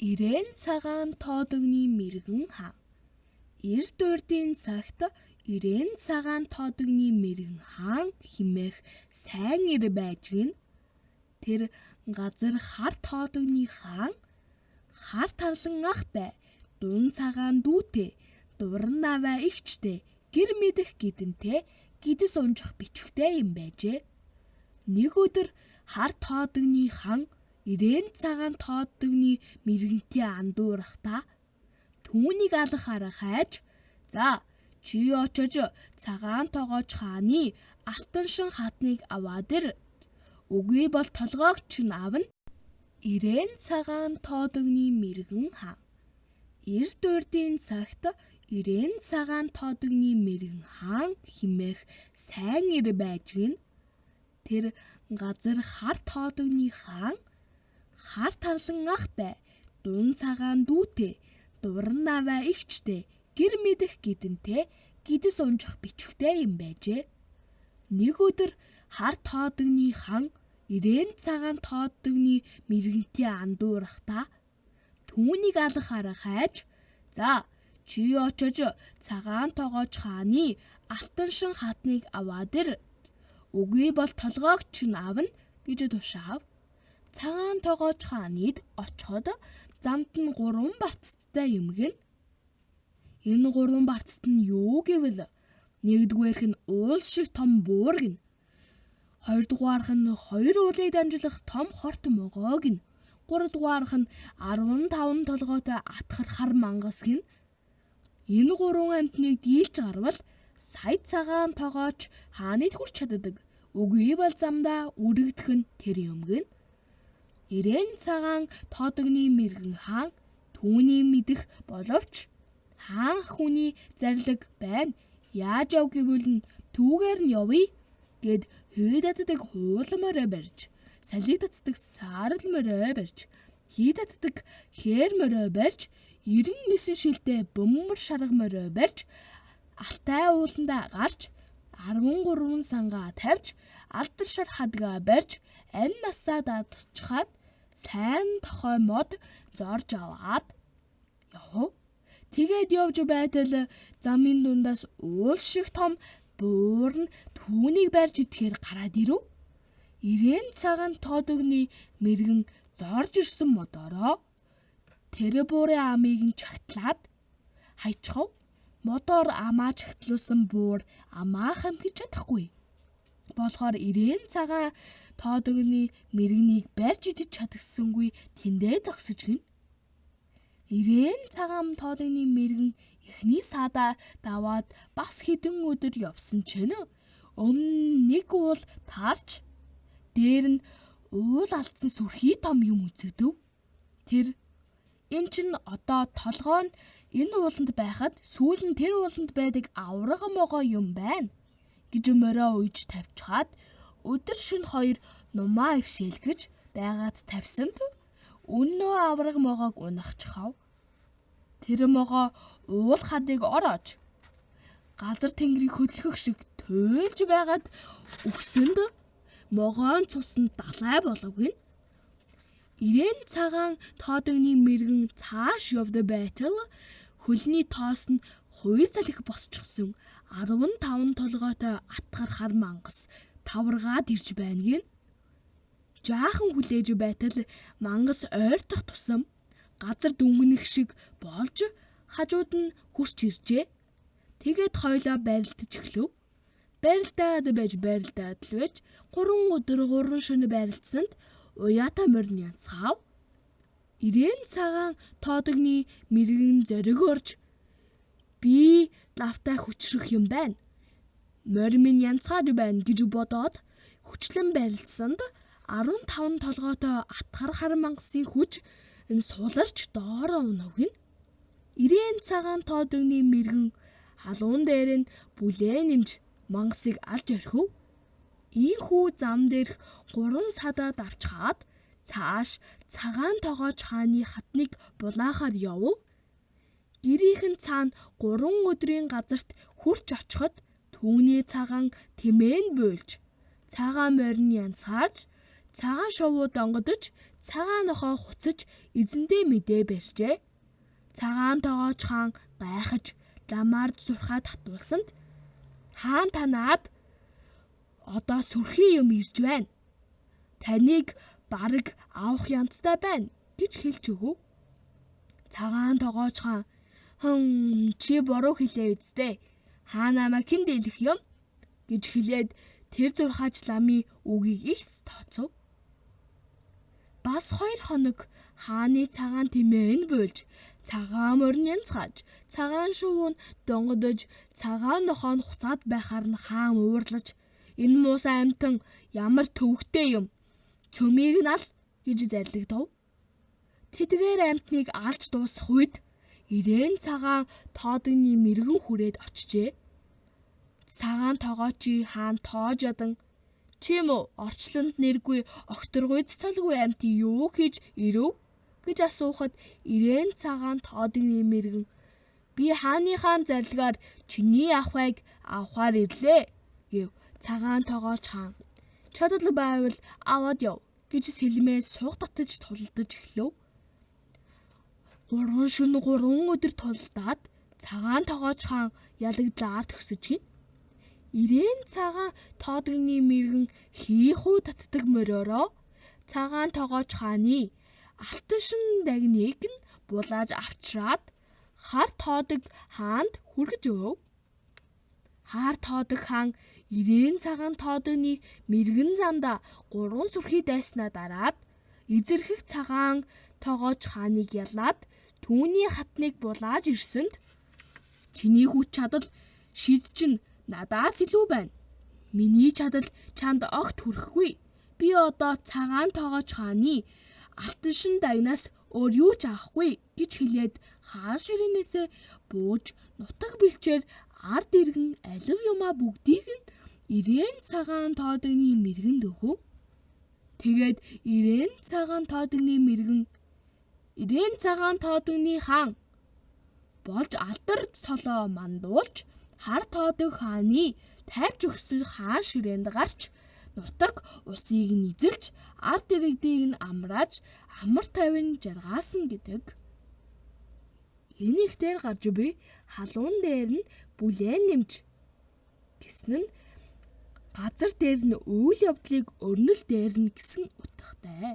Ирээн цагаан тоодогны мэргэн хаан. Эрд урдын цагт Ирээн цагаан тоодогны мэргэн хаан хэмээх сайн эр байж гэнэ. Тэр газар хар тоодогны хаан хар тарлан ахтай, дун цагаан дүүтэй, дуран аваа эгчтэй, гэр мэдэх гэдэнтэй, гэдэс унжих бичвэтэй юм байжээ. Нэг өдөр хар тоодогны хаан Ирээн цагаан тоодогны мэргэнтэй андуурахдаа түүнийг алах арга хайж, "За, чи очиж цагаан тогооч хааны алтан шин хатныг аваад ир. Үгүй бол толгойг чинь авна." Ирээн цагаан тоодогны мэргэн хаан. Эрд урдын цагт Ирээн цагаан тоодогны мэргэн хаан хэмээх сайн эр байж гэнэ. Тэр газар хар тоодогны хаан хар тарлан ахтай, дун цагаан дүүтэй, дуран аваа эгчтэй, гэр мэдэх гэдэнтэй, гэдэс унжих бичвэтэй юм байжээ. Нэг өдөр хар тоодогны хаан Ирээн цагаан тоодогны мэргэнтэй андуурахдаа түүнийг алах арга хайж, "За, чи очиж цагаан тогооч хааны алтан шин хатныг аваад ир. Үгүй бол толгойг чинь авна" гэж тушаав. Цагаан тогооч хаанид очиход замд нь 3 барцадтай юм гэнэ. Энэ 3 барцад нь юу гэвэл нэгдүгээрх нь уул шиг том буур гэнэ. Хоёрдугаарх нь 2 уулыг дамжуулах том хорт могоо гэнэ. Гуравдугаарх нь 15 толгойтой атгар хар мангас гэнэ. Энэ 3 амьтныг дийлж гарвал сая цагаан тогооч хааныг хүрч чаддаг. Үгүй бол замдаа үрэгдэх нь тэр юм гэнэ. Ирээн цагаан тоодогны мэргэн хаан түүний мэдэх боловч хаан хүний зарлиг байна. Яаж яв гэвэл нь түүгээр нь явъя гэд хүй татдаг хуул морио барьж, салхи татдаг саарал морио барьж, хий татдаг хээр морио барьж, 99 шилтэй бөмбөр шарга морио барьж, Алтай ууландаа гарч 13 сангаа тавьж, алдар шар хадгаа барьж, амь насаа дадчихаад сайн тохой мод зорж аваад явв. Тэгээд явж байтал замын дундаас уул шиг том буур нь түүнийг барьж идэхээр гараад ирэв. Ирээн цагаан тоодогны мэргэн зорж ирсэн модороо тэр буурын амыг нь чагтлаад хайчхав. Модоор амаа чагтлуулсан буур амаа хамхиж чадахгүй. Болохоор ирээн цагаан тоодогны мэргэнийг барьж идэж чадсангүй тэндээ зогсож гэнэ. Ирээн цагаан тоодогны мэргэн эхний саадаа даваад бас хэдэн өдөр явсан чинь өмнө нэг уул таарч дээр нь уул алдсан сүрхий том юм үзэгдэв. Тэр энэ чинь одоо толгой нь энэ ууланд байхад сүүл нь тэр ууланд байдаг аврага могоо юм байна гэж морио уйж тавьчихад өдөр шөнө хоёр нумаа ившээлгэж байгаад тавьсанд өнөө авраг могоог унахчихав. Тэр могоо уул хадыг ороож газар тэнгэрийг хөдөлгөх шиг туйлж байгаад үхсэнд могоон цус нь далай болов гэнэ. Ирээн цагаан тоодогны мэргэн цааш явдаг байтал хөлний тоос нь хуй салхи босчихсон 15 толгойтой атгар хар мангас таваргаад ирж байна гэнэ. Жаахан хүлээж байтал мангас ойртох тусам газар дүнгэнэх шиг болж хажууд нь хүрч иржээ. Тэгээд хоёлоо барилдаж эхлэв. Барилдаад байж барилдаад л байж 3 өдөр 3 шөнө барилдсанд уяатай морин янзгаав. Ирээн цагаан тоодогны мэргэн зориг орж би лавтай хүчрэх юм байна. Морь минь янзгаад байна гэж бодоод хүчлэн барилдсанд 15 толгойтой атгар хар мангасын хүч энэ суларч доороо унав гэнэ. Ирээн цагаан тоодогны мэргэн халуун дээр нь бүлээн нэмж мангасыг алж орхив. Ийхүү зам дээрх 3 садаа давчхаад цааш цагаан тогооч хааны хатныг булаахаар явв. Гэрийнхэн цаана 3 өдрийн газарт хүрч очиход түүний цагаан тэмээн буйлж, цагаан морин янзгааж, цагаан шувуу донгодож Цагаан нохой хуцаж эзэндээ мэдээ барьжээ. Цагаан тогооч хаан гайхаж ламаар зурхаа татуулсанд хаан танаад одоо сүрхий юм ирж байна. Таныг бараг авах янзтай байна гэж хэлж өгөв. Цагаан тогооч хаан "Хм, чи буруу хэлээ үсттэй. Хаан намайг хэн дийлэх юм?" гэж хэлээд тэр зурхаач ламын үгийг их тооцов. Бас 2 хоног хааны цагаан тэмээ нь буйлж, цагаан морин янзгааж, цагаан шувуу нь дунгадаж, цагаан нохой нь хуцаад байхаар нь хаан уурлаж, "Энэ муусан амьтан ямар төвөгтэй юм. Цөмийг нь ал" гэж зарлигдав. Тэдгээр амьтныг алж дуусах үед ирээн цагаан тоодогны мэргэн хүрээд очжээ. Цагаан тогоочийн хаан тоож ядан "Чим орчлонд нэргүй огторгуй цэцэлгүй амьтан юу хийж ирэв?" гэж асуухад ирээн цагаан тоодогны мэргэн "Би хааныхаа зарлигаар чиний ахуйг авахаар ирлээ" гэв. Цагаан тогооч хаан "Чадал байвал аваад яв" гэж сэлмээ суг татаж тулалдаж эхлэв. 3 шөнө 3 өдөр тулалдаад цагаан тогооч хаан ялагдлаар төгсөж гин. Ирээн цагаан тоодогны мэргэн хийхүү татдаг мориороо цагаан тогооч хааны алтан шин дагныг нь булааж авчраад хар тоодог хаанд хүргэж өгөв. Хар тоодог хаан ирээн цагаан тоодогны мэргэн замдаа 3 сүрхий дайснаа дараад эзэрхэг цагаан тогооч хааныг ялаад түүний хатныг булааж ирсэнд "Чиний хүч чадал шид чинь надаас илүү байна. Миний чадал чамд огт хүрэхгүй. Би одоо цагаан тогооч хааны алтан шин дагнаас өөр юу ч авахгүй" гэж хэлээд хаан ширээнээсээ бууж нутаг бэлчээр ард иргэн алив юмаа бүгдийг нь ирээн цагаан тоодогны мэргэнд өгөв. Тэгээд ирээн цагаан тоодогны мэргэн ирээн цагаан тоодогны хаан болж алдар цолоо мандуулж хар тоодог хааны тайвж өгсөн хаан ширээнд гарч нутаг усыг нь эзэлж ард иргэдийг нь амрааж амар тайван жаргаасан гэдэг. Энэ ихтер гарч буй халуун дээр нь бүлээн нэмж гэсэн нь газар дээр нь үйл явдлыг өрнөл дээр нь гэсэн утгатай.